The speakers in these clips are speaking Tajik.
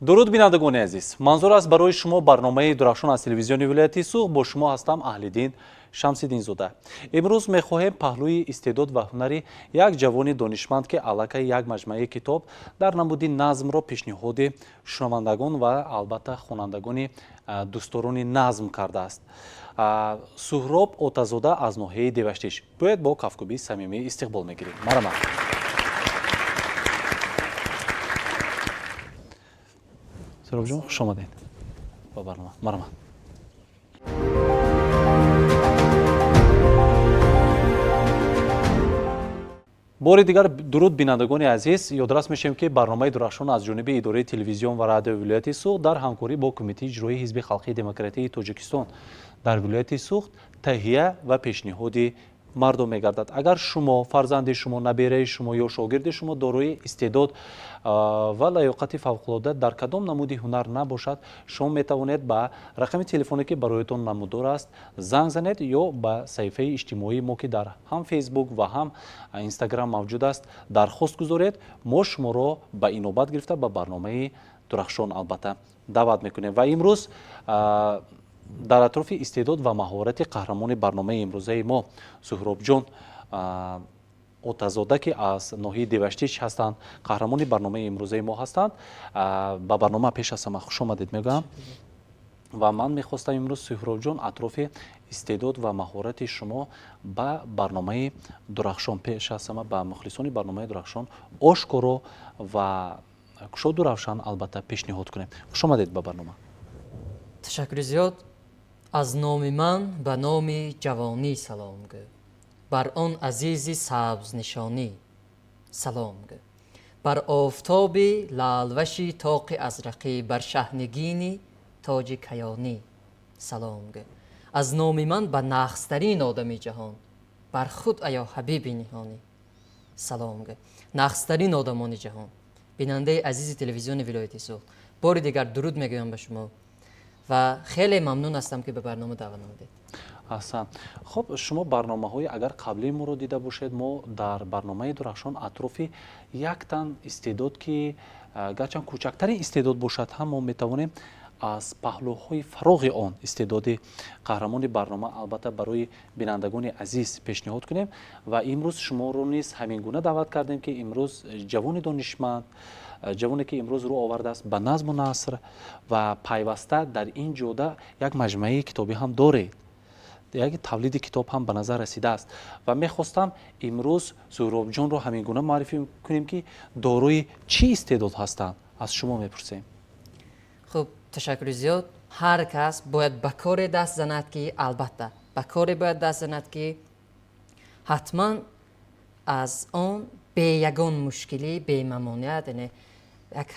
Дуруд, бинандагони азиз! Манзур аст барои шумо барномаи Дурахшон аз телевизиони вилояти Суғд. Бо шумо ҳастам Аҳлиддин Шамсиддинзода. Имрӯз мехоҳем паҳлӯи истеъдод ва ҳунари як ҷавони донишманд, ки аллакай як маҷмӯаи китоб дар намуди назмро пешниҳоди шунавандагон ва албатта хонандагони дӯстдорони назм кардааст, Суҳроб Отазода аз ноҳияи Деваштич. Бояд бо кафкӯбии самимӣ истиқбол мегирем. Марҳамат, Суҳробҷон, хуш омадед ба барнома. Марҳамат. Бори дигар дуруд, бинандагони азиз! Ёдрас мешавем, ки барномаи Дурахшон аз ҷониби идораи телевизион ва радиои вилояти Суғд дар ҳамкорӣ бо Кумитаи иҷроии Ҳизби халқии демократии Тоҷикистон дар вилояти Суғд таҳия ва пешниҳоди мардум мегардад. Агар шумо, фарзанди шумо, набераи шумо ё шогирди шумо дорои истеъдод ва лаёқати фавқулода дар кадом намуди ҳунар набошад, шумо метавонед ба рақами телефоне, ки бароятон намудор аст, занг занед ё ба саҳифаи иҷтимоии мо, ки дар ҳам Фейсбук ва ҳам Инстаграм мавҷуд аст, дархост гузоред. Мо шуморо ба инобат гирифта ба барномаи Дурахшон албатта даъват мекунем. Ва имрӯз дар атрофи истеъдод ва маҳорати қаҳрамони барномаи имрӯзаи мо, Суҳробҷон Отазода, ки аз ноҳияи Деваштич ҳастанд, қаҳрамони барномаи имрӯзаи мо ҳастанд, ба барнома пеш аз ҳама хуш омадед мегӯям. Ва ман мехостам имрӯз, Суҳробҷон, атрофи истеъдод ва маҳорати шумо ба барномаи Дурахшон, пеш аз ҳама ба мухлисони барномаи Дурахшон ошкоро ва кушоду равшан албатта пешниҳод кунем. Хуш омадед ба барнома. Ташаккури зиёд. Аз номи ман ба номи ҷавонӣ салом гӯ, бар он азизи сабзнишонӣ салом гӯ, бар офтоби лаълваши тоқи азрақӣ, бар шаҳнигини тоҷи каёнӣ салом гӯ. Аз номи ман ба нағзтарин одами ҷаҳон, бар худ аё ҳабиби ниҳонӣ салом гӯ. Нағзтарин одамони ҷаҳон, бинандаи азизи телевизиони вилояти Суғд, бори дигар дуруд мегӯям ба шумо ва хеле мамнун ҳастам, ки ба барнома даъват намудед. Аҳсан. Хуб, шумо барномаҳои агар қаблии моро дида бошед, мо дар барномаи Дурахшон атрофи як тан истеъдод, ки гарчанд кӯчактарин истеъдод бошад ҳам, мо метавонем аз паҳлӯҳои фароғи он истеъдоди қаҳрамони барнома албатта барои бинандагони азиз пешниҳод кунем. Ва имрӯз шуморо низ ҳамин гуна даъват кардем, ки имрӯз ҷавони донишманд, ҷавоне, ки имрӯз рӯ овардааст ба назму наср ва пайваста дар ин ҷода як маҷмӯаи китобӣ ҳам доред, як тавлиди китоб ҳам ба назар расидааст. Ва мехостам имрӯз Суҳробҷонро ҳамин гуна муаррифӣ кунем, ки дорои чӣ истеъдод ҳастанд, аз шумо мепурсем. Хуб, ташаккури зиёд. Ҳар кас бояд ба коре даст занад, ки албатта ба коре бояд даст занад, ки ҳатман аз он бе ягон мушкилӣ, бемамониат, яъне як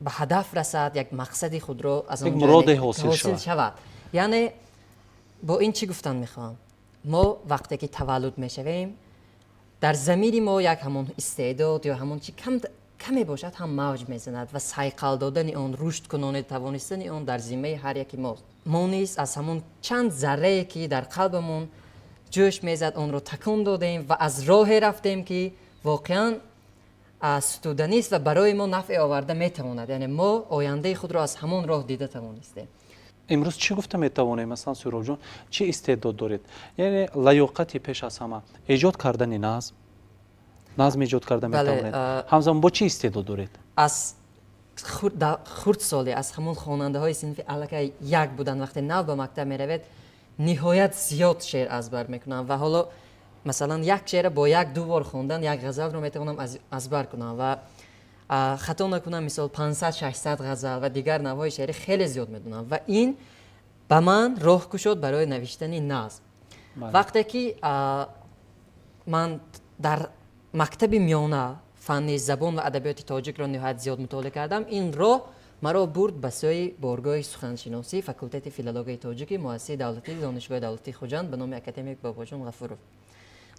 ба ҳадаф расад, як мақсади худро аз он муроде ҳосил шавад. Яъне бо ин чӣ гуфтан мехоҳам? Мо вақте ки таваллуд мешавем, дар замири мо як ҳамон истеъдод ё ҳамон чи каме бошад ҳам мавҷ мезанад ва сайқал додани он, рушд куноне тавонистани он дар зиммаи ҳар яки мост. Мо низ аз ҳамон чанд заррае, ки дар қалбамон ҷӯш мезад, онро такон додем ва аз роҳе рафтем, ки воқеан сутуданист ва барои мо нафъе оварда метавонад. Яъне мо ояндаи худро аз ҳамон роҳ дида тавонистем. Имрӯз чӣ гуфта метавонем, масалан, Суҳробҷон, чӣ истеъдод доред? Яъне лаёқати пеш аз ҳама эҷод кардани назм, назм эҷод карда метавонед, ҳамзамон бо чӣ истеъдод доред? Аз хурдсолӣ, аз ҳамон хонандаҳои синфи аллакай як будан, вақте нав ба мактаб меравед, ниҳоят зиёд шеър аз бар мекунам. Ва ҳоло масалан як шеъра бо як ду бор хондан як ғазалро метавонам аз бар кунам ва хато накунам, мисол, 500-600 ғазал ва дигар навъҳои шеърӣ хеле зиёд медонам. Ва ин ба ман роҳ кушод барои навиштани назм. Вақте ки ман дар мактаби миёна фанни забон ва адабиёти тоҷикро ниҳоят зиёд мутолиа кардам, ин роҳ маро бурд ба сӯи боргоҳи суханшиносӣ, факултети филологияи тоҷики муассисаи давлатии Донишгоҳи давлатии Хуҷанд ба номи академик Бобоҷон Ғафуров.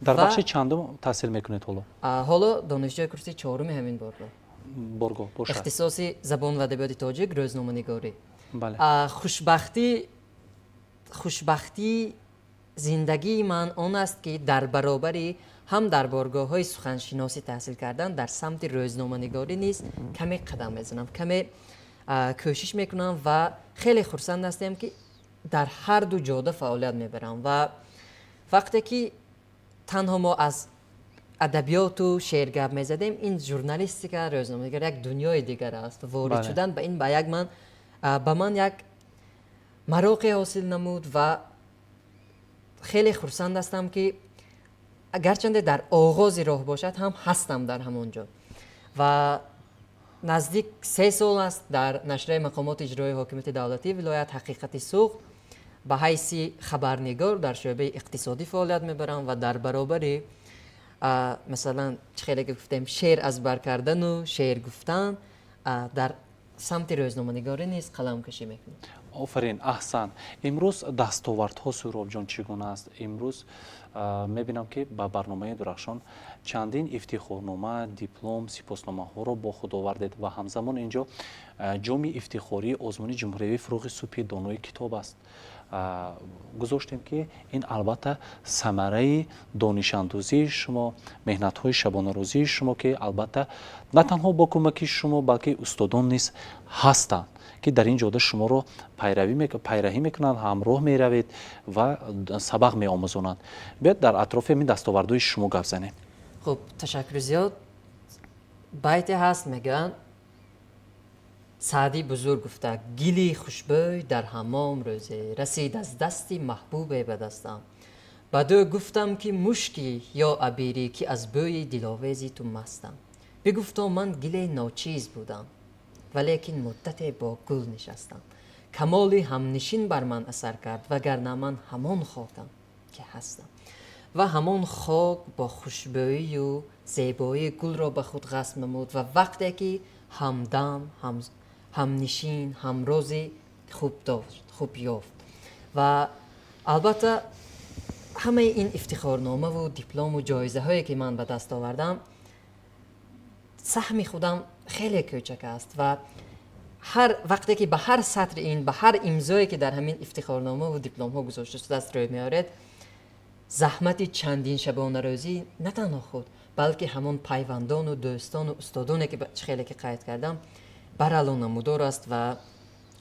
Дар бахши чандум таҳсил мекунед ҳоло? Ҳоло донишҷӯи курси чоруми ҳамин боргоҳ. Боргоҳ бошад. Ихтисоси забон ва адабиёти тоҷик, рӯзноманигорӣ. Хушбахтии зиндагии ман он аст, ки дар баробари ҳам дар боргоҳҳои суханшиносӣ таҳсил кардан, дар самти рӯзноманигорӣ низ каме қадам мезанам, каме. Кӯшиш мекунам ва хеле хурсанд ҳастем, ки дар ҳар ду ҷода фаъолият мебарам. Ва вақте ки танҳо мо аз адабиёту шеър гап мезадем, ин журналистика, рӯзноманигор як дунёи дигар аст. Ворид шудан ба ин ба як ман ба ман як мароқе ҳосил намуд ва хеле хурсанд ҳастам, ки гарчанде дар оғози роҳ бошад ҳам, ҳастам дар ҳамон ҷо. Ва наздик 3 сол аст дар нашрияи мақомоти иҷроии ҳокимияти давлатии вилоят «Ҳақиқати Суғд» ба ҳайси хабарнигор дар шӯъбаи иқтисодӣ фаъолият мебарам ва дар баробари, масалан, чӣ хеле ки гуфтем, шеър аз бар кардану шеър гуфтан, дар самти рӯзноманигорӣ низ қаламкашӣ мекунам. Офарин, аҳсан. Имрӯз дастовардҳо, Суҳробҷон, чӣ гуна аст? Имрӯз мебинам, ки ба барномаи «Дурахшон» чандин ифтихорнома, диплом, сипосномаҳоро бо худ овардед ва ҳамзамон инҷо ҷоми ифтихории озмуни ҷумҳуриявии «Фурӯғи субҳи донои китоб» аст. Гузоштем, ки ин албатта самараи донишандӯзии шумо, меҳнатҳои шабонарӯзии шумо, ки албатта на танҳо бо кӯмаки шумо, балки устодон низ ҳастанд, ки дар ин ҷода шуморо пайраҳӣ мекунанд, ҳамроҳ меравед ва сабақ меомӯзонанд. Биёед, дар атрофи ҳамин дастовардҳои шумо гап занем. Хуб, ташаккури зиёд. Байте ҳаст, мегӯянд, Саъдии бузург гуфта: «Гили хушбӯй дар ҳаммом рӯзе расид аз дасти маҳбубе ба дастам. Бадӯ гуфтам, ки мушкӣ ё абирӣ, ки аз бӯи диловези ту мастам. Бигуфто: ман гиле ночиз будам, валекин муддате бо гул нишастам. Камоли ҳамнишин бар ман асар кард, вагарна ман ҳамон хокам, ки ҳастам». Ва ҳамон хок бо хушбӯию зебоии гулро ба худ ғасб намуд. Ва вақте ки ҳамдам, ҳамнишин, ҳамрози хуб дошт, хуб ёфт. Ва албатта ҳамаи ин ифтихорномаву диплому ҷоизаҳое, ки ман ба даст овардам, саҳми худам хеле кӯчак аст. Ва ҳар вақте ки ба ҳар сатри ин, ба ҳар имзое, ки дар ҳамин ифтихорномаву дипломҳо гузошта шудааст, рӯй меоред, заҳмати чандин шабонарӯзӣ на танҳо худ, балки ҳамон пайвандону дӯстону устодоне, ки чӣ хеле ки қайд кардам, барало намудор аст ва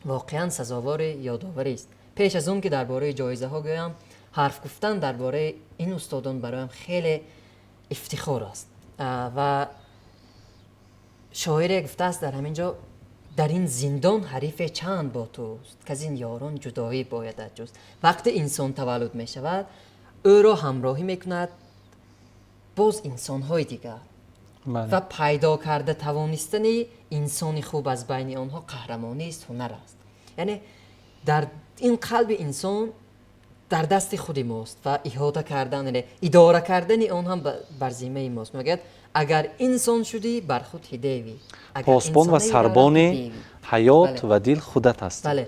воқеан сазовори ёдоварист. Пеш аз он ки дар бораи ҷоизаҳо гӯям, ҳарф гуфтан дар бораи ин устодон бароям хеле ифтихор аст. Ва шоире гуфтааст дар ҳамин ҷо: «Дар ин зиндон ҳарифе чанд бо туст, к аз ин ёрон ҷудоӣ боядат ҷуст». Вақте инсон таваллуд мешавад, ӯро ҳамроҳӣ мекунад боз инсонҳои дигар ва пайдо карда тавонистани инсони хуб аз байни онҳо қаҳрамонист, ҳунар аст. Яъне дар ин қалби инсон дар дасти худи мост ва иҳота кардан, яъне идора кардани он ҳам бар зиммаи мост. Мегӯяд: «Агар инсон шудӣ, бар худ хидевӣ». Посбон ва сарбони ҳаёт ва дил худат ҳастӣ. Бале,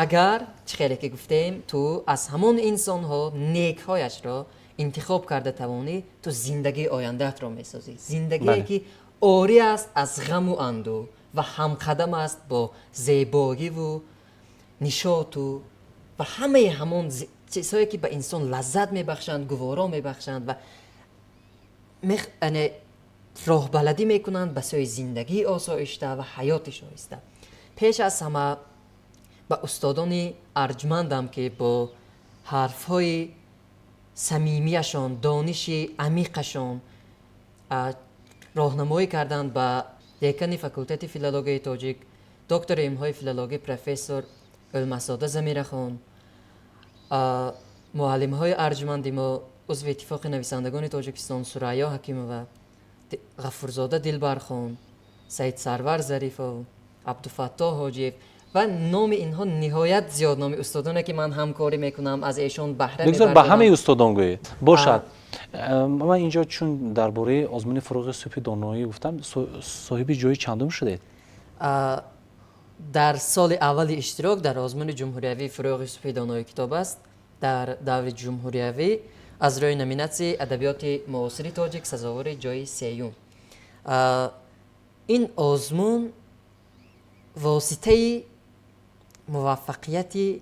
агар, чӣ хеле ки гуфтем, ту аз ҳамон инсонҳо некҳояшро интихоб карда тавонӣ, ту зиндагии ояндаатро месозӣ, зиндагие, ки орӣ аст аз ғаму андӯҳ ва ҳамқадам аст бо зебоиву нишоту ва ҳамаи ҳамон чизҳое, ки ба инсон лаззат мебахшанд, гуворо мебахшанд ва роҳбаладӣ мекунанд ба сӯи зиндагии осоишта ва ҳаёти шоиста. Пеш аз ҳама ба устодони арҷмандам, ки бо ҳарфҳои самимияшон, дониши амиқашон роҳнамоӣ карданд, ба декани факултети филологияи тоҷик, доктори илмҳои филологӣ, профессор Ӯлмасзода Замирахон, муаллимҳои арҷманди мо, узви Иттифоқи нависандагони Тоҷикистон Сурайё Ҳакимова, Ғафурзода Дилбархон, Саидсарвар Зарифов, Абдуфаттоҳ Ҳоҷиев ва номи инҳо ниҳоят зиёд, номи устодоне, ки ман ҳамкорӣ мекунам, аз эшон баҳра. Бигзор ба ҳамаи устодон гӯед бошад. Ман инҷо чун дар бораи озмуни «Фурӯғи субҳи доноӣ» гуфтам, соҳиби ҷои чандум шудед? Дар соли аввали иштирок дар озмуни ҷумҳуриявии «Фурӯғи субҳи донои китоб» аст, дар даври ҷумҳуриявӣ аз рӯи номинатсияи адабиёти муосири тоҷик сазовори ҷои сеюм. Ин озмун воситаи муваффақияти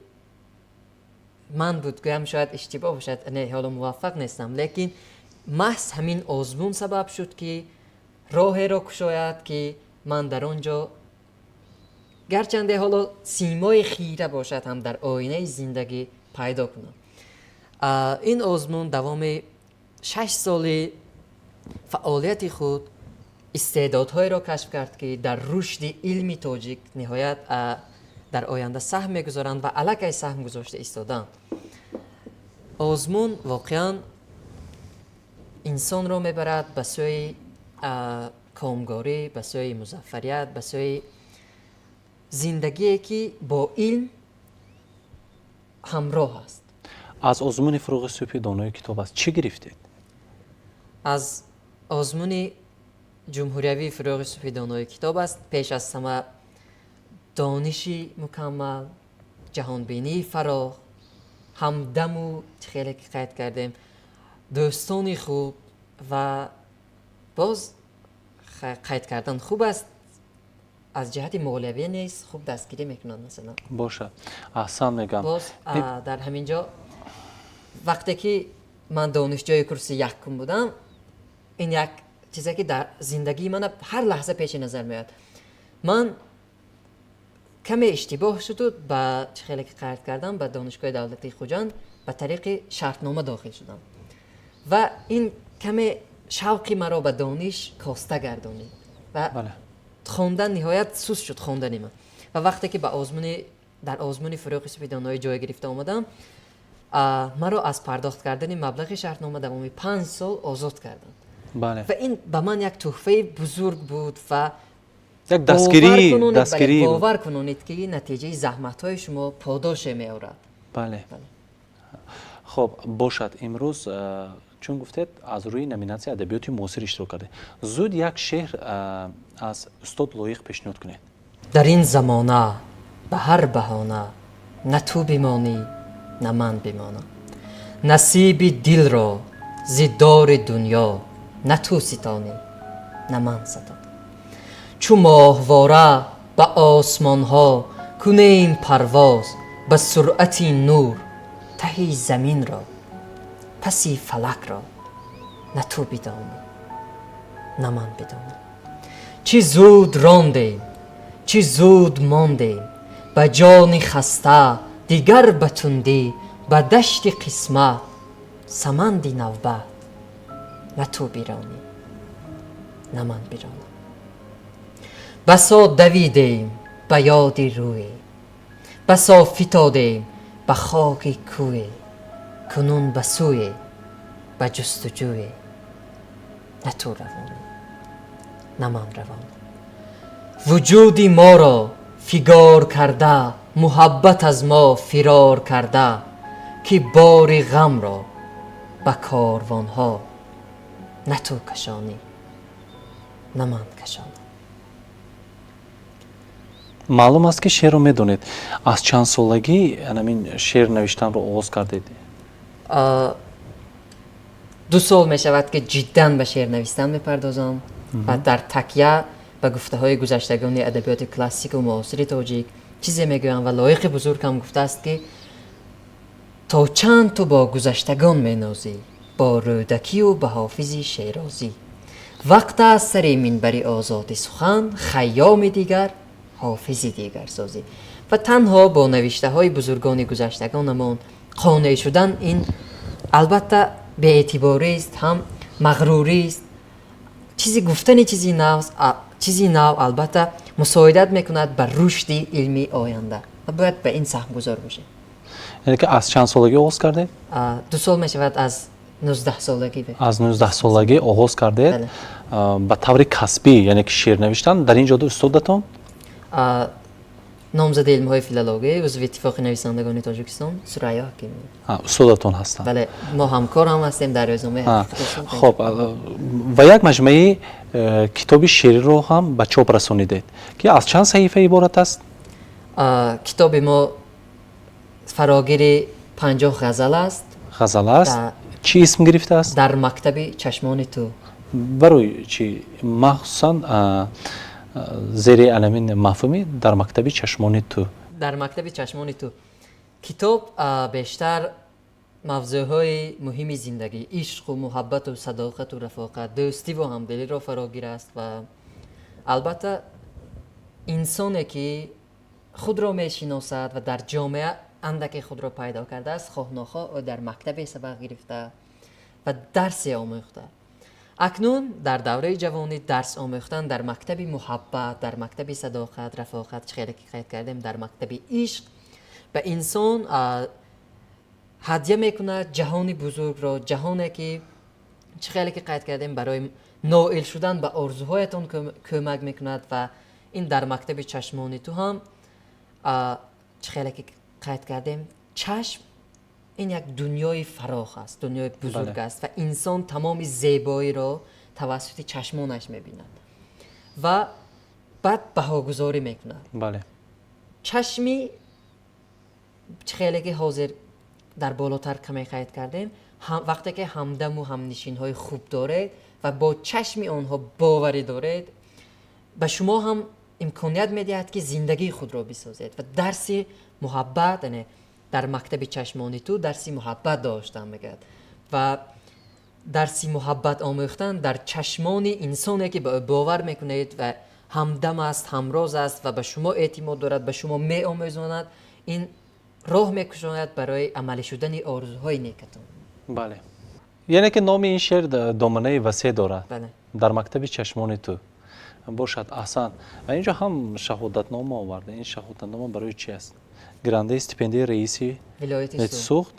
ман буд гӯям, шояд иштибоҳ бошад. Не, ҳоло муваффақ нестам, лекин маҳз ҳамин озмун сабаб шуд, ки роҳеро кушояд, ки ман дар он ҷо Гарчанде ҳоло симои хира бошад ҳам, дар оинаи зиндагӣ пайдо кунам. Ин озмун давоми 6 соли фаъолияти худ истеъдодҳоеро кашф кард, ки дар рушди илми тоҷик ниҳоят дар оянда саҳм мегузоранд ва аллакай саҳм гузошта истодаанд. Озмун воқеан инсонро мебарад ба сӯи комгорӣ, ба сӯи музаффарият, ба сӯи зиндагие, ки бо илм ҳамроҳ аст. Аз озмуни «Фурӯғи субҳи донои китоб аст» чӣ гирифтед? Аз озмуни ҷумҳуриявии «Фурӯғи субҳи донои китоб аст» пеш аз ҳама дониши мукаммал, ҷаҳонбинии фарох, ҳамдаму чӣ хеле ки қайд кардем, дӯстони хуб ва боз қайд кардан хуб аст, аз ҷиҳати молиявӣ низ хуб дастгирӣ мекунанд, масалан. Бошад, аҳсан мегӯям. Боз дар ҳамин ҷо, вақте ки ман донишҷӯи курси якум будам, ин як чизе, ки дар зиндагии мана ҳар лаҳза пеши назар меояд, ман каме иштибоҳ шуду ба чӣ хеле ки қайд кардам, ба Донишгоҳи давлатии Хуҷанд ба тариқи шартнома дохил шудам ва ин каме шавқи маро ба дониш коста гардонид ва хондан ниҳоят суст шуд, хондани ман. Ва вақте ки ба озмуни дар озмуни «Фурӯғи субҳи доноӣ» ҷой гирифта омадам, маро аз пардохт кардани маблағи шартнома давоми 5 сол озод карданд. Ва ин ба ман як тӯҳфаи бузург буд ва як дастгирӣ, дастгирӣ. Бовар кунонед, ки натиҷаи заҳматҳои шумо подоше меорад. Бале, хоб бошад. Имрӯз, чун гуфтед, аз рӯи номинатсияи адабиёти муосир иштирок кардед, зуд як шеър аз устод Лоиқ пешниҳод кунед. Дар ин замона ба ҳар баҳона на ту бимонӣ, на ман бимонам. Насиби дилро зи дори дунё на ту ситонӣ, на ман ситонам. Чу моҳвора ба осмонҳо кунем парвоз, ба суръати нур таҳи заминро, паси фалакро на ту бидонӣ, на ман бидонам. Чӣ зуд рондем, чӣ зуд мондем, ба ҷони хаста дигар ба тундӣ ба дашти қисмат саманди навбат на ту биронӣ, на ман биронам. Басо давидем ба ёди рӯе, басо фитодем ба хоки кӯе, кунун ба сӯе, ба ҷустуҷӯе на ту равонӣ, на ман равонам. Вуҷуди моро фигор карда, муҳаббат аз мо фирор карда, ки бори ғамро ба корвонҳо на ту кашонӣ, на ман кашонам. Маълум аст, ки шеърро медонед. Аз чанд солагӣ анамин шеър навиштанро оғоз кардед? 2 сол мешавад, ки ҷиддан ба шеър навистан мепардозам ва дар такя ба гуфтаҳои гузаштагони адабиёти классику муосири тоҷик чизе мегӯям. Ва Лоиқи бузург ҳам гуфтааст, ки то чанд ту бо гузаштагон менозӣ, бо Рӯдакию ба Ҳофизи Шерозӣ? Вақт аст сари минбари озоди сухан Хайёми дигар, Ҳофизи дигар созӣ. Ва танҳо бо навиштаҳои бузургони гузаштагонамон қонеъ шудан ин албатта беэътиборист, ҳам мағрурист. Чизи гуфтани чизи нав албатта мусоидат мекунад ба рушди илми оянда ва бояд ба ин саҳмгузор бошем. Яъне ки аз чанд солагӣ оғоз кардед? 2 сол мешавад, аз 19-солагӣ. Аз 19-солагӣ оғоз кардед ба таври касбӣ, яъне ки шеър навиштан. Дар ин ҷода устодатон? Номзади илмҳои филологӣ, узви Иттифоқи нависандагони Тоҷикистон Сурайё Ҳакимова. Устодатон ҳастанд? Бале, мо ҳамкор ҳам ҳастем дар рӯзномаи. Хоб, ва як маҷмӯаи китоби шеъриро ҳам ба чоп расонидед, ки аз чанд саҳифа иборат аст? Китоби мо фарогири 50 ғазал аст. Ғазал аст. Чӣ исм гирифтааст? «Дар мактаби чашмони ту». Барои чӣ махсусан зери анамин мафҳуми «Дар мактаби чашмони ту»? «Дар мактаби чашмони ту» китоб бештар мавзӯъҳои муҳими зиндагӣ, ишқу муҳаббату садоқату рафоқат, дӯстиву ҳамдилиро фарогир аст. Ва албатта инсоне, ки Худро мешиносад ва дар ҷомеа андаке худро пайдо кардааст, хоҳ нохоҳ ӯ дар мактабе сабақ гирифта ва дарсе омӯхта. Акнун дар давраи ҷавонӣ дарс омӯхтан дар мактаби муҳаббат, дар мактаби садоқат, рафоқат, чӣ хеле ки қайд кардем, дар мактаби ишқ ба инсон ҳадя мекунад ҷаҳони бузургро, ҷаҳоне ки, чӣ хеле ки қайд кардем, барои ноил шудан ба орзуҳоятон кӯмак мекунад. Ва ин дар мактаби чашмони ту ҳам, чӣ хеле ки қайд кардем, чашм ин як дунёи фарох аст, дунёи бузург аст ва инсон тамоми зебоиро тавассути чашмонаш мебинад ва баъд баҳогузорӣ мекунад. Чашми, чӣ хеле ки ҳозир дар болотар каме қайд кардем, вақте ки ҳамдаму ҳамнишинҳои хуб доред ва бо чашми онҳо боварӣ доред, ба шумо ҳам имконият медиҳад, ки зиндагии худро бисозед. Ва дарси муҳаббат, яъне дар мактаби чашмони ту дарси муҳаббат доштан мегӯяд ва дарси муҳаббат омӯхтан дар чашмони инсоне ки ба ӯ бовар мекунед ва ҳамдам аст, ҳамроз аст ва ба шумо эътимод дорад, ба шумо меомӯзонад, ин роҳ мекушояд барои амалӣ шудани орзуҳои некатон. Бале, яъне ки номи ин шеър доманаи васеъ дорад. Бале. Дар мактаби чашмони ту бошад. Аҳсан. Ва инҷо ҳам шаҳодатнома оварда. Ин шаҳодатнома барои чи аст? Гирандаи стипендияи раиси вилояти Суғд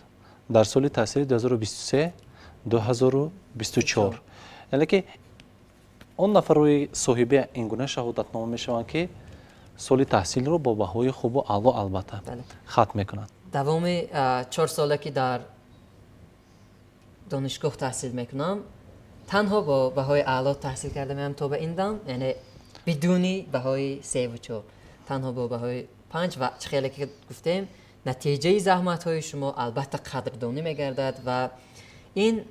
дар соли таҳсили 2023 2024. Яъне ки он нафарҳои соҳиби ин гуна шаҳодатнома мешаванд, ки соли таҳсилро бо баҳои хубу аъло, албатта, хатм мекунанд. Давоми 4 сола ки дар донишгоҳ таҳсил мекунам, танҳо бо баҳои аъло таҳсил карда меам то ба ин дам, яъне бидуни баҳои севу чор, танҳо бо баҳои 5. Ва чӣ хеле ки гуфтем, натиҷаи заҳматҳои шумо албатта қадрдонӣ мегардад ва ин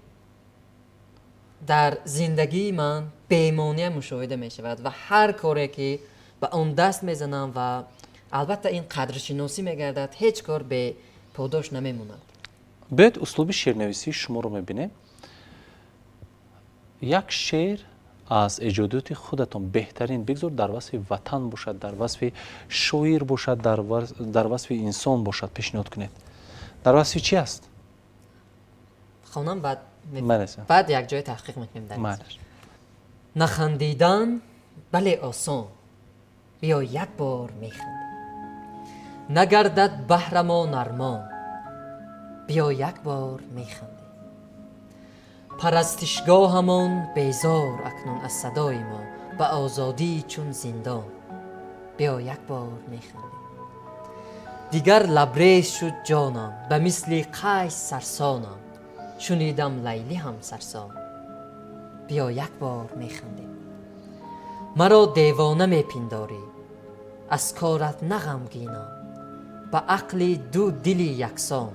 дар зиндагии ман бемонеа мушоҳида мешавад ва ҳар коре ки ба он даст мезанам ва албатта ин қадршиносӣ мегардад, ҳеҷ кор бе подош намемонад. Биёед, услуби шеърнависии шуморо мебинем. Як шеър аз эҷодиёти худатон, беҳтарин, бигзор дар васфи ватан бошад, дар васфи шоир бошад, дар васфи инсон бошад, пешниҳод кунед. Дар васфи чӣ аст? Хонам, баъд баъд якҷоя таҳқиқ мекунем дар. Нахандидан бале осон, биё як бор механдем. Нагардад баҳрамон армон, биё як бор механдем. Парастишгоҳамон безор акнун аз садои мо ба озодӣ чун зиндон, биё як бор механдем. Дигар лабрез шуд ҷонам, ба мисли Қайс сарсонам, шунидам Лайлӣ ҳам сарсон, биё як бор механдем. Маро девона мепиндорӣ, аз корат на ғамгинам, ба ақли ду дили яксон,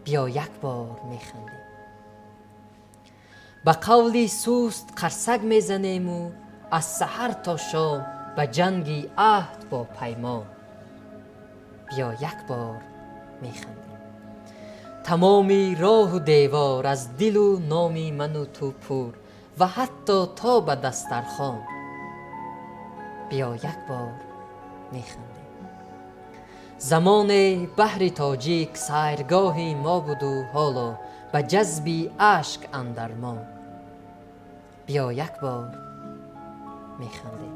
биё як бор механдем. Ба қавли суст қарсак мезанему аз саҳар то шом ба ҷанги аҳд бо паймон, биё як бор механдем. Тамоми роҳу девор аз дилу номи ману ту пур ва ҳатто то ба дастархон, биё як бор механдем. Замоне баҳри Тоҷик сайргоҳи мо буду ҳоло ба ҷазби ашк андармон, биё як бор механдем.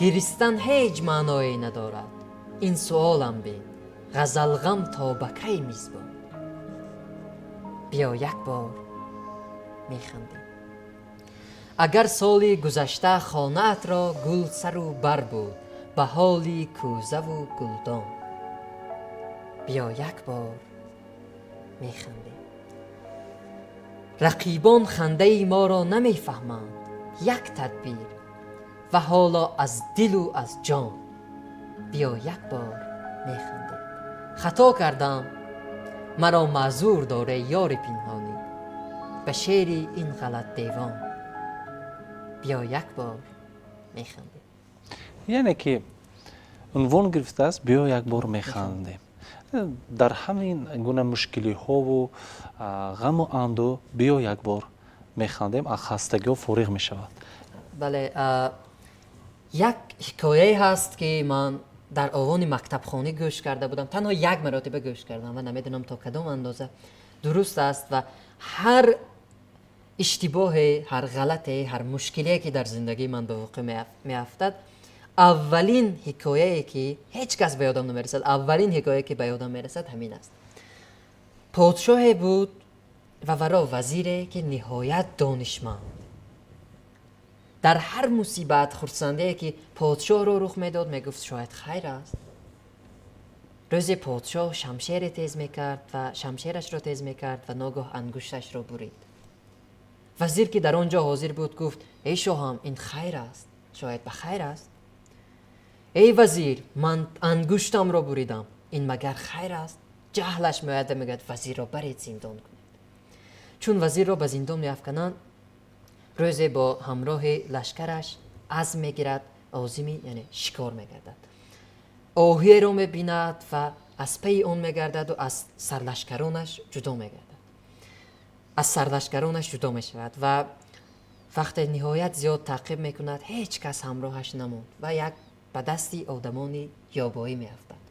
Гиристан ҳеҷ маъное надорад, ин суолам бин, ғазалғам то ба кай мизбон, биё як бор механдем. Агар соли гузашта хонаатро гул сару бар буд ба ҳоли кӯзаву гулдон, биё як бор механдем. Рақибон хандаи моро намефаҳманд, як тадбир ва ҳоло аз дилу аз ҷон, биё як бор механдем. Хато кардам, маро маъзур доре, ёри пинҳонӣ, ба шеъри ин ғалат девон, биё як бор механдем. Яъне ки унвон гирифтааст «Биё як бор механдем». Дар ҳамин гуна мушкилиҳову ғаму андӯ биё як бор механдем, аз хастагиҳо фориғ мешавад. Бале. Як ҳикояе ҳаст, ки ман дар овони мактабхонӣ гӯш карда будам, танҳо як маротиба гӯш кардам ва намедонам то кадом андоза дуруст аст, ва ҳар иштибоҳе, ҳар ғалате, ҳар мушкиле, ки дар зиндагии ман ба вуқӯъ меафтад, аввалин ҳикояе, ки ҳеҷ кас ба ёдам намерасад, аввалин ҳикояе, ки ба ёдам мерасад, ҳамин аст. Подшоҳе буд ва варо вазире, ки ниҳоят донишманд. Дар ҳар мусибат, хурсандие, ки подшоҳро рух медод, мегуфт, шояд хайр аст. Рӯзе подшоҳ шамшере тез мекард ва шамшерашро тез мекард ва ногоҳ ангушташро бурид. Вазир, ки дар он ҷо ҳозир буд, гуфт: эй шоҳам, ин хайр аст, шояд ба хайр аст. Эй вазир, ман ангуштамро буридам, ин магар хайр аст? Ҷаҳлаш меояд ва мегӯяд: вазирро баред, зиндон кунед. Чун вазирро ба зиндон меафкананд, рӯзе бо ҳамроҳи лашкараш азм мегирад, озими, яъне шикор мегардад. Оҳиеро мебинад ва аз пайи он мегардаду аз сарлашкаронаш ҷудо мегардад, аз сарлашкаронаш ҷудо мешавад ва вақте ниҳоят зиёд таъқиб мекунад, ҳеҷ кас ҳамроҳаш намонд ва як ба дасти одамони ёбоӣ меафтад.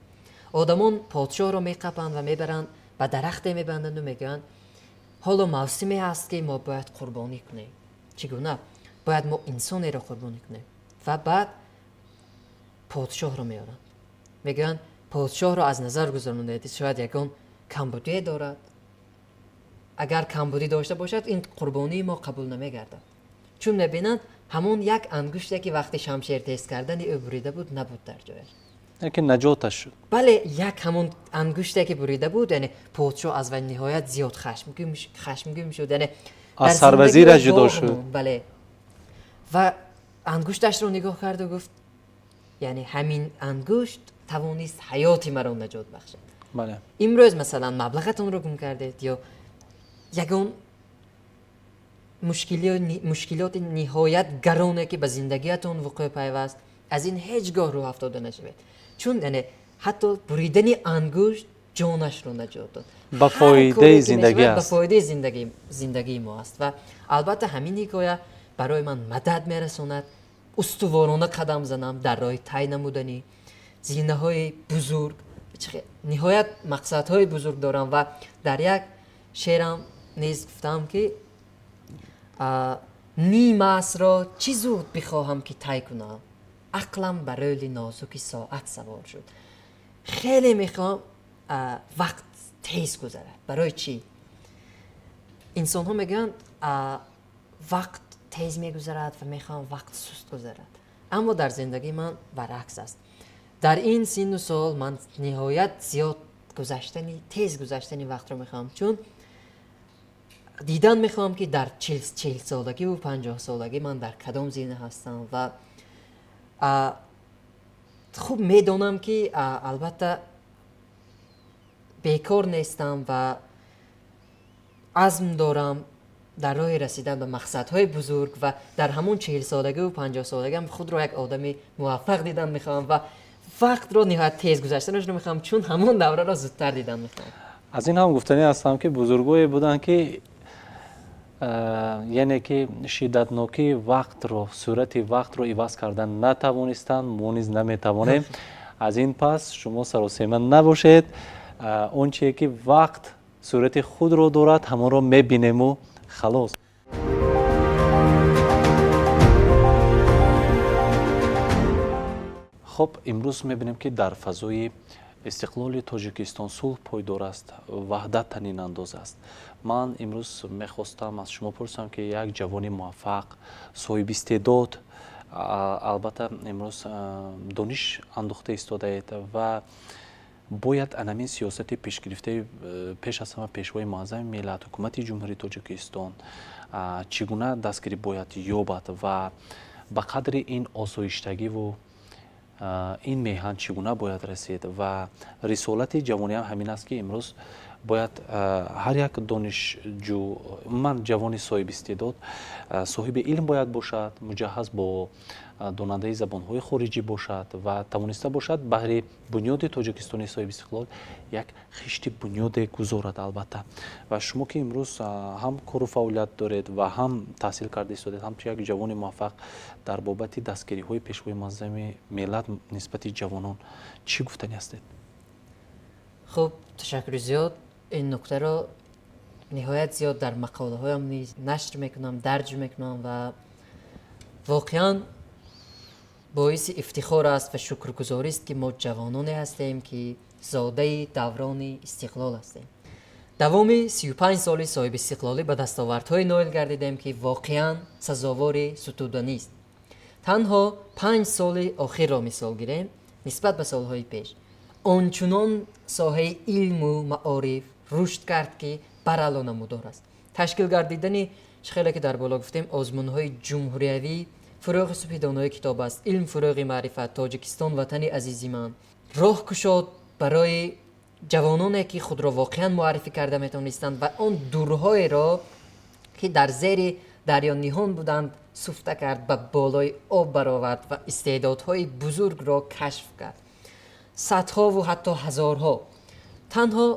Одамон подшоҳро меқапанд ва мебаранд, ба дарахте мебанданду мегӯянд: ҳоло мавсиме ҳаст, ки мо бояд қурбонӣ кунем. Чӣ гуна? Бояд мо инсонеро қурбонӣ кунем. Ва баъд подшоҳро меоранд, мегӯянд: подшоҳро аз назар гузаронед, шояд ягон камбудие дорад. Агар камбудӣ дошта бошад, ин қурбонии мо қабул намегардад. Чун мебинанд, ҳамон як ангуште, ки вақти шамшер тез кардани ӯ бурида буд, набуд дар ҷояш. Яке наҷоташ шуд. Бале, як ҳамон ангуште, ки бурида буд, яъне подшоҳ аз вай ниҳоят зиёд хашмгин шуд, яъне аз сарвазираш ҷудо шуд. Бале, ва ангушташро нигоҳ карду гуфт: яъне ҳамин ангушт тавонист ҳаёти маро наҷот бахшад. Имрӯз, масалан, маблағатонро гум кардед ё ягон мушкилоти ниҳоят гароне, ки ба зиндагиятон вуқӯъ пайваст, аз ин ҳеҷ гоҳ рӯҳ афтода нашавед, чун яъне ҳатто буридани ангушт ҷонашро наҷот дод. Ба фоидаи зиндагӣ аст, ба фоидаи зиндагии мо аст. Ва албатта, ҳамин ҳикоя барои ман мадад мерасонад устуворона қадам занам дар роҳи тай намудани зинаҳои бузург. Ниҳоят мақсадҳои бузург дорам ва дар як шеърам низ гуфтам, ки ним асрро чӣ зуд бихоҳам, ки тай кунам, ақлам ба рӯли нозуки соат савор шуд. Хеле мехоҳам вақт тез гузарад. Барои чӣ? Инсонҳо мегӯянд, вақт тез мегузарад ва мехоҳам вақт суст гузарад, аммо дар зиндагии ман баръакс аст. Дар ин синну сол ман ниҳоят зиёд гузаштани, тез гузаштани вақтро мехоҳам, чун дидан мехоҳам, ки дар 40-солагиву 50-солагӣ ман дар кадом зина ҳастам. Ва хуб медонам, ки албатта бекор нестам ва азм дорам дар роҳи расидан ба мақсадҳои бузург, ва дар ҳамон 40-солагиву 50-солагиам худро як одами муваффақ дидан мехоҳам ва вақтро ниҳоят тез гузаштанашро мехоҳам, чун ҳамон давраро зудтар дидан мехоҳам. Аз ин ҳам гуфтанӣ ҳастам, ки бузургое буданд, ки яъне ки шиддатнокии вақтро, сурати вақтро иваз кардан натавонистанд, мо низ наметавонем. Аз ин пас шумо саросема набошед, он чие ки вақт сурати худро дорад, ҳамонро мебинему халос. Хуб, имрӯз мебинем, ки дар фазои истиқлоли Тоҷикистон сулҳ пойдор аст, ваҳдат танинандоз аст. Ман имрӯз мехостам аз шумо пурсам, ки як ҷавони муваффақ, соҳиби истеъдод, албатта, имрӯз дониш андохта истодаед ва бояд анамин сиёсати пешгирифтаи пеш аз ҳама Пешвои Муаззами миллат, Ҳукумати Ҷумҳурии Тоҷикистон чӣ гуна дастгирӣ бояд ёбад ва ба қадри ин осоиштагиву ин меҳан чӣ гуна бояд расид? Ва рисолати ҷавониам ҳамин аст, ки имрӯз Бояд ҳар як донишҷӯ, умуман ҷавони соҳибистеъдод, соҳиби илм бояд бошад, муҷаҳҳаз бо донандаи забонҳои хориҷӣ бошад ва тавониста бошад баҳри бунёди Тоҷикистони соҳибистиқлол як хишти бунёде гузорад, албатта. Ва шумо, ки имрӯз ҳам кору фаъолият доред ва ҳам таҳсил карда истодед, ҳамчун як ҷавони муваффақ, дар бобати дастгириҳои Пешвои муаззами миллат нисбати ҷавонон чӣ гуфтанӣ ҳастед? Хуб, ташаккури зиёд. Ин нуктаро ниҳоят зиёд дар мақолаҳоям низ нашр мекунам, дарҷ мекунам ва воқеан боиси ифтихор аст ва шукргузорист, ки мо ҷавононе ҳастем, ки зодаи даврони истиқлол ҳастем. Давоми 35 соли соҳибистиқлолӣ ба дастовардҳое ноил гардидем, ки воқеан сазовори сутуданист. Танҳо 5 соли охирро мисол гирем, нисбат ба солҳои пеш ончунон соҳаи илму маориф рушд кард, ки барало намудор аст. Ташкил гардидани, чӣ хеле ки дар боло гуфтем, озмунҳои ҷумҳуриявӣ «Фурӯғи субҳи донои китоб аст», «Илм фурӯғи маърифат», «Тоҷикистон ватани азизи ман» роҳ кушод барои ҷавононе, ки худро воқеан муаррифӣ карда метавонистанд, ва он дурҳоеро, ки дар зери дарё ниҳон буданд, суфта кард, ба болои об баровард ва истеъдодҳои бузургро кашф кард, садҳову ҳатто ҳазорҳо. Танҳо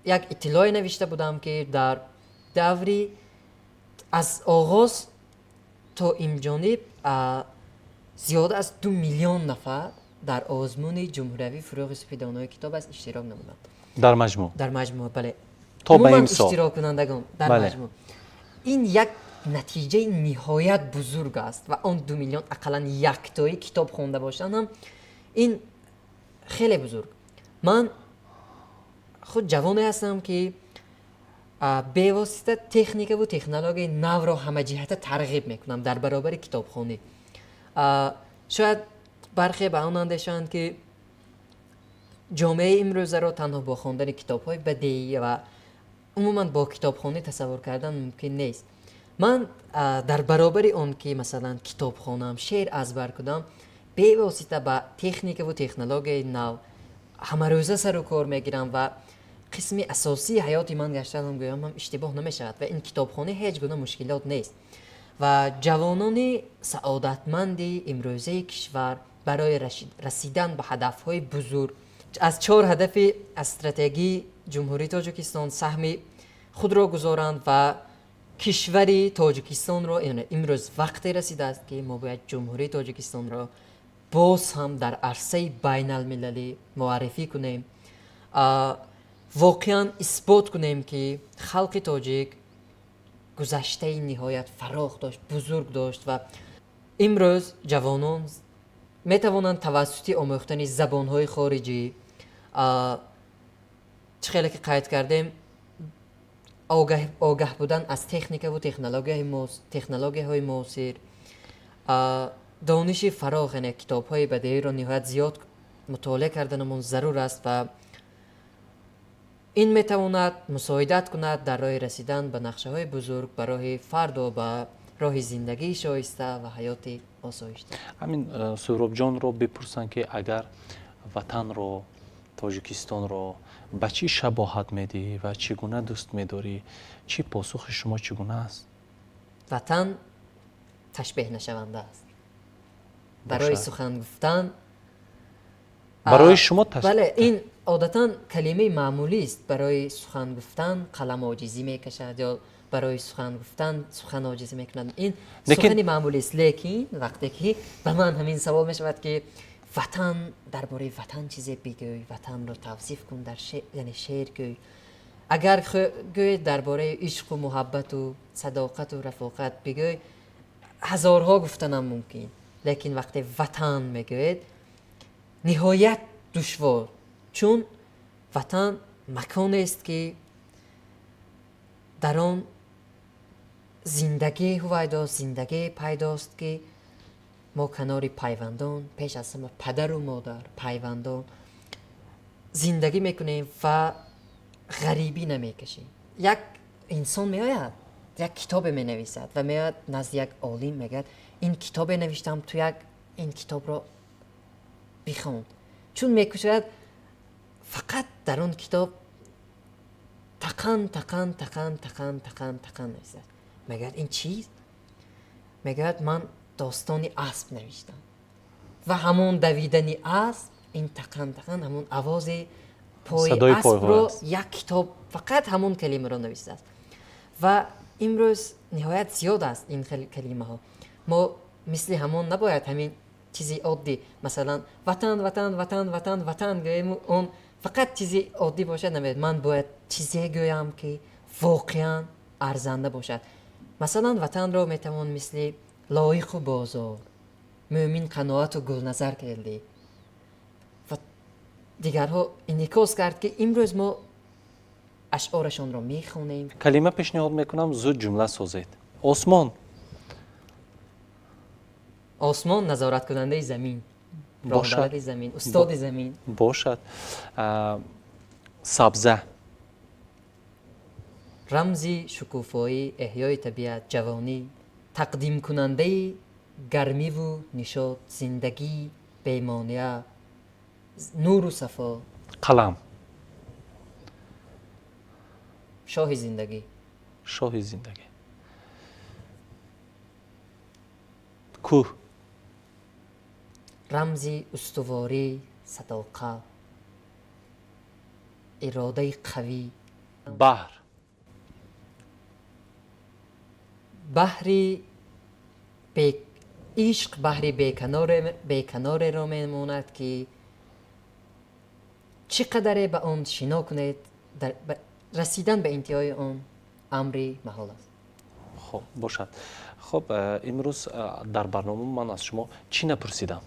як иттилоъе навишта будам, ки дар даври аз оғоз то имҷониб зиёда аз 2 миллион нафар дар озмуни ҷумҳуриявии «Фурӯғи субҳи донои китоб аст» иштирок намуданд. Дар маҷмӯъ? Дар маҷмӯъ, бале. То ба Умуман имсол. иштироккунандагон дар маҷмӯъ. Ин як натиҷаи ниҳоят бузург аст ва он 2 миллион ақаллан яктоӣ китоб хонда бошанд ҳам, ин хеле бузург. Ман худ ҷавоне ҳастам, ки бевосита техникаву технологияи навро ҳамаҷиҳата тарғиб мекунам дар баробари китобхонӣ. Шояд бархе ба он андешаанд, ки ҷомеаи имрӯзаро танҳо бо хондани китобҳои бадеӣ ва умуман бо китобхонӣ тасаввур кардан мумкин нест. Ман дар баробари он ки, масалан, китоб хонам, шеър аз бар кунам, бевосита ба техникаву технологияи нав ҳамарӯза сару кор мегирам ва қисми асосии ҳаёти ман гаштаам, гӯям ҳам иштибоҳ намешавад. Ва ин китобхонӣ ҳеҷ гуна мушкилот нест ва ҷавонони саодатманди имрӯзаи кишвар барои расидан ба ҳадафҳои бузург аз чор ҳадафи аз стратегии Ҷумҳурии Тоҷикистон саҳми худро гузоранд ва кишвари Тоҷикистонро, яъне имрӯз вақте расидааст, ки мо бояд Ҷумҳурии Тоҷикистонро боз ҳам дар арсаи байналмилалӣ муаррифӣ кунем, воқеан исбот кунем, ки халқи тоҷик гузаштаи ниҳоят фарох дошт, бузург дошт. Ва имрӯз ҷавонон метавонанд тавассути омӯхтани забонҳои хориҷӣ, чӣ хеле ки қайд кардем, огаҳ будан аз техникаву технологияҳои муосир, дониши фарох, яъне китобҳои бадеиро ниҳоят зиёд мутолиа карданамон зарур аст ва ин метавонад мусоидат кунад дар роҳи расидан ба нақшаҳои бузург, ба роҳи фардо, ба роҳи зиндагии шоиста ва ҳаёти осоишта. Ҳамин Суҳробҷонро бипурсанд, ки агар ватанро, Тоҷикистонро ба чӣ шабоҳат медиҳӣ ва чӣ гуна дӯст медорӣ, чӣ посухи шумо чӣ гуна аст? Ватан ташбеҳ нашаванда аст барои Бошад. сухан гуфтан. Барои шумо Бале, ин одатан калимаи маъмулист. Барои сухан гуфтан қалам оҷизӣ мекашад ё барои сухан гуфтан сухан оҷизӣ мекунад, ин сухани маъмулист. Лекин вақте ки ба ман ҳамин савол мешавад, ки ватан, дар бораи ватан чизе бигӯй, ватанро тавсиф кун дар яъне шеър гӯй, агар гӯед дар бораи ишқу муҳаббату садоқату рафоқат бигӯй, ҳазорҳо гуфтанам мумкин. Лекин вақте ватан мегӯед, ниҳоят душвор, чун ватан маконест, ки дар он зиндагӣ ҳувайдост, зиндагӣ пайдост, ки мо канори пайвандон, пеш аз ҳама падару модар, пайвандон зиндагӣ мекунем ва ғарибӣ намекашем. Як инсон меояд, як китобе менависад ва меояд назди як олим, мегӯяд: «Ин китобе навиштам, ту як ин китобро бихон». Чун мекушояд, фақат дар он китоб тақозои зиндагӣ аст. Тақан, тақан, тақан, тақан, тақан, тақан навиштааст. Мегӯяд, ин чист? Мегӯяд, ман достони асп навиштам ва ҳамон давидани асп, ин тақан, тақан, ҳамон овози пои садои аспро пойҳо аст. Як китоб фақат ҳамон калимаро навиштааст. Ва имрӯз ниҳоят зиёд аст ин хел калимаҳо. Мо мисли ҳамон набояд ҳамин чизи оддӣ, масалан, ватан, ватан, ватан, ватан, ватан гӯему, он фақат чизи оддӣ бошад, намояд. Ман бояд чизе гӯям, ки воқеан арзанда бошад. Масалан, ватанро метавон мисли Лоиқу Бозор, Мӯмин Қаноату Гулназар Келдӣ ва дигарҳо инъикос кард, ки имрӯз мо ашъорашонро мехонем. Калима пешниҳод мекунам, зуд ҷумла созед. Осмон. Осмон назораткунандаи замин. Бошад. Роҳбаради замин, устоди замин. Бошад. Сабза. Рамзи шукуфоӣ, эҳёи табиат, ҷавонӣ, тақдимкунандаи гармиву нишот, зиндагӣ, бемония, нуру сафо. Қалам. Шоҳи зиндагӣ. Шоҳи зиндагӣ. Кӯҳ. Рамзи устуворӣ, садоқат, иродаи қавӣ. Баҳр. Баҳри ишқ баҳри беканореро мемонад, ки чӣ қадаре ба он шино кунед, расидан ба интиҳои он амри маҳол аст. Хуб, бошад. Хуб, имрӯз дар барнома ман аз шумо чӣ напурсидам?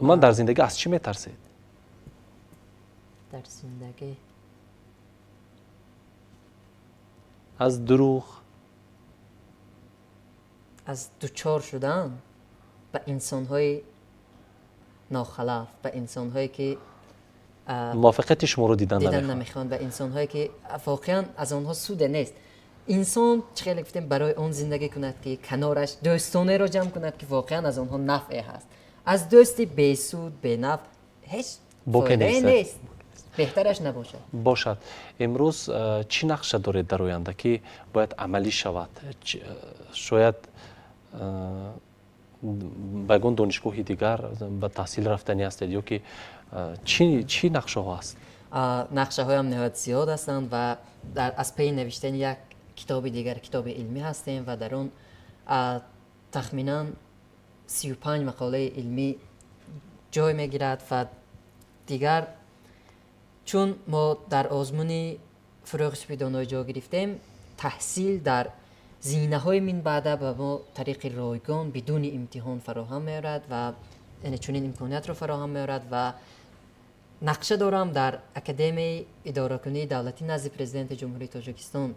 Ман дар зиндагӣ аз чӣ метарсед? Дар зиндагӣ? Аз дурӯғ? Аз дучор шудан ба инсонҳои нохалаф, ба инсонҳое ки муваффақияти шуморо дидан дидан намехоҳанд. Намехоҳанд, ба инсонҳое ки воқеан аз онҳо суде нест. Инсон, чӣ хеле гуфтем, барои он зиндагӣ кунад, ки канораш дӯстонеро ҷамъ кунад, ки воқеан аз онҳо нафъе ҳаст. Аз дӯсти бесуд, бенафъ ҳеҷ боке фоидае нест. Нест, беҳтараш набошад. Бошад. Имрӯз чӣ нақша доред дар оянда, ки бояд амалӣ шавад? Шояд ба ягон донишгоҳи дигар ба таҳсил рафтанӣ ҳастед ё ки чӣ нақшаҳо ҳаст? Нақшаҳоям ниҳоят зиёд ҳастанд ва аз пайи навиштани як китоби дигар, китоби илмӣ ҳастем ва дар он тахминан 35 мақолаи илмӣ ҷой мегирад. Ва дигар, чун мо дар озмуни Фурӯғи субҳи ҷо гирифтем, таҳсил дар зинаҳои минбаъда ба мо тариқи ройгон, бидуни имтиҳон фароҳам меорад ва яъне чунин имкониятро фароҳам меорад. Ва нақша дорам дар Академияи идоракунии давлатӣ назди Президенти Ҷумҳурии Тоҷикистон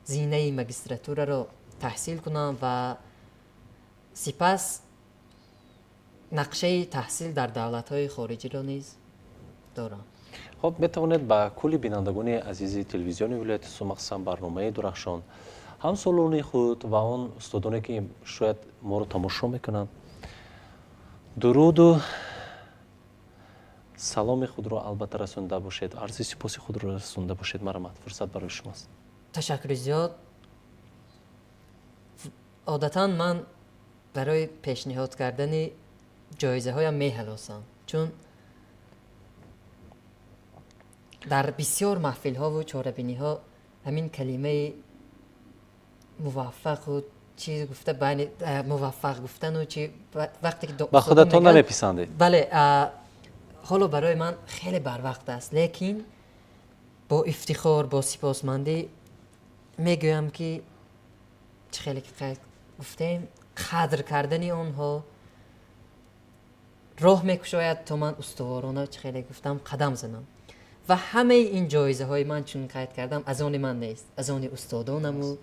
зинаи магистратураро таҳсил кунам ва сипас нақшаи таҳсил дар давлатҳои хориҷиро низ дорам. Хуб, метавонед ба кулли бинандагони азизи телевизиони вилояти Суғд, махсусан барномаи Дурахшон, ҳамсолони худ ва он устодоне, ки шояд моро тамошо мекунанд, дуруду саломи худро албатта расонда бошед, арзи сипоси худро расонда бошед. Марҳамат, фурсат барои шумост. Ташаккури зиёд. Одатан ман барои пешниҳод кардани ҷоизаҳоям меҳалосам, чун дар бисёр маҳфилҳову чорабиниҳо ҳамин калимаи муваффақу чиз гуфта, байни муваффақ гуфтану чи вақте ки ба худатон намеписандед. Бале, ҳоло барои ман хеле барвақт аст, лекин бо ифтихор, бо сипосмандӣ мегӯям, ки чӣ хеле ки қайд гуфтем, қадр кардани онҳо роҳ мекушояд, то ман устуворона, чӣ хеле гуфтам, қадам занам. Ва ҳамаи ин ҷоизаҳои ман, чун қайд кардам, аз они ман нест, аз они устодонаму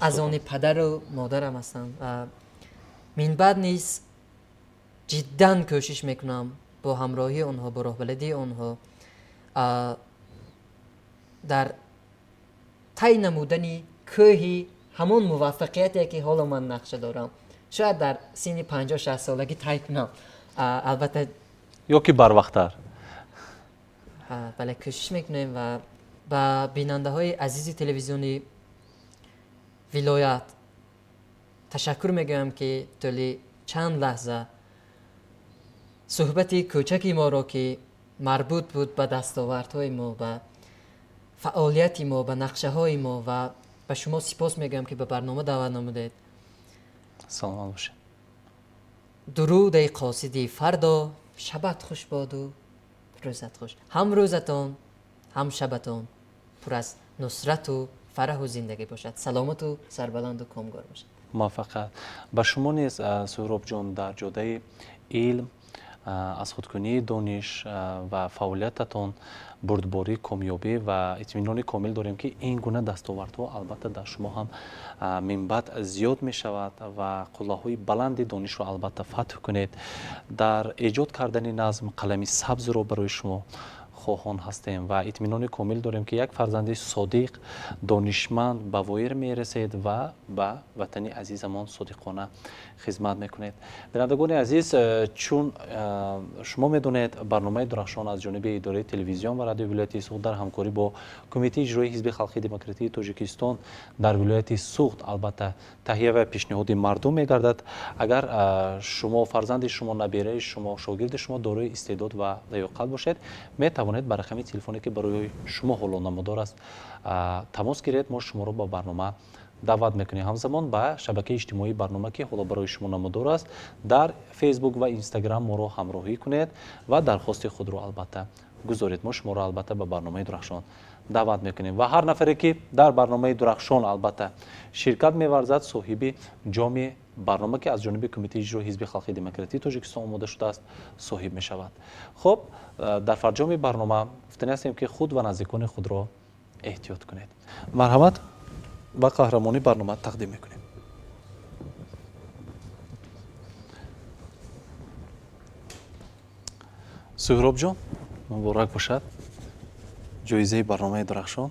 аз они падару модарам ҳастанд. Ва минбаъд низ ҷиддан кӯшиш мекунам бо ҳамроҳии онҳо, бо роҳбаладии онҳо дар тай намудани кӯҳи ҳамон муваффақияте, ки ҳоло ман нақша дорам, шояд дар синни 50-60 солагӣ тай кунам, албатта. Ё ки барвақттар. Бале, кӯшиш мекунем ва Ба бинандаҳои азизи телевизиони вилоят ташаккур мегӯям, ки тӯли чанд лаҳза суҳбати кӯчаки моро, ки марбут буд ба дастовардҳои мо, ба фаъолияти мо, ба нақшаҳои мо, ва ба шумо сипос мегӯям, ки ба барнома даъват намудед. Саломат бошед. Дуруд, эй қосиди фардо, шабат хуш боду рӯзат хуш. Ҳам рӯзатон, ҳам шабатон пур аз нусрату фараҳу зиндагӣ бошад. Саломату сарбаланду комгор бошад. Муваффақият ба шумо низ, Суҳробҷон, дар ҷодаи илм, аз худкунии дониш ва фаъолиятатон бурдборӣ, комёбӣ ва итминони комил дорем, ки ин гуна дастовардҳо албатта дар шумо ҳам минбаъд зиёд мешавад ва қуллаҳои баланди донишро албатта фатҳ кунед. Дар эҷод кардани назм қалами сабзро барои шумо хоҳон ҳастем ва итминони комил дорем, ки як фарзанди содиқ, донишманд ба воир мерасед ва ба ватани азизамон содиқона хизмат мекунед. Бинандагони азиз, чун шумо медонед, барномаи Дурахшон аз ҷониби идораи телевизион ва радиои вилояти Суғд дар ҳамкорӣ бо Кумитаи иҷроии Ҳизби халқии демократии Тоҷикистон дар вилояти Суғд албатта таҳия ва пешниҳоди мардум мегардад. Агар шумо, фарзанди шумо, набераи шумо, шогирди шумо дорои истеъдод ва лаёқат бошед, метавонед ба рақами телефоне, ки барои шумо ҳоло намудор аст, тамос гиред. Мо шуморо ба барнома даъват мекунем. Ҳамзамон ба шабакаи иҷтимоии барнома, ки ҳоло барои шумо намудор аст, дар Фейсбук ва Инстаграм моро ҳамроҳӣ кунед ва дархости худро албатта гузоред. Мо шуморо албатта ба барномаи Дурахшон даъват мекунем ва ҳар нафаре, ки дар барномаи Дурахшон албатта ширкат меварзад, соҳиби ҷоми барнома, ки аз ҷониби Кумитаи иҷрои Ҳизби халқии демократии Тоҷикистон омода шудааст, соҳиб мешавад. Хуб, дар фарҷоми барнома гуфтанӣ ҳастем, ки худ ва наздикони худро эҳтиёт кунед. Марҳамат, ба қаҳрамони барнома тақдим мекунем. Суҳробҷон, муборак бошад ҷоизаи барномаи Дурахшон.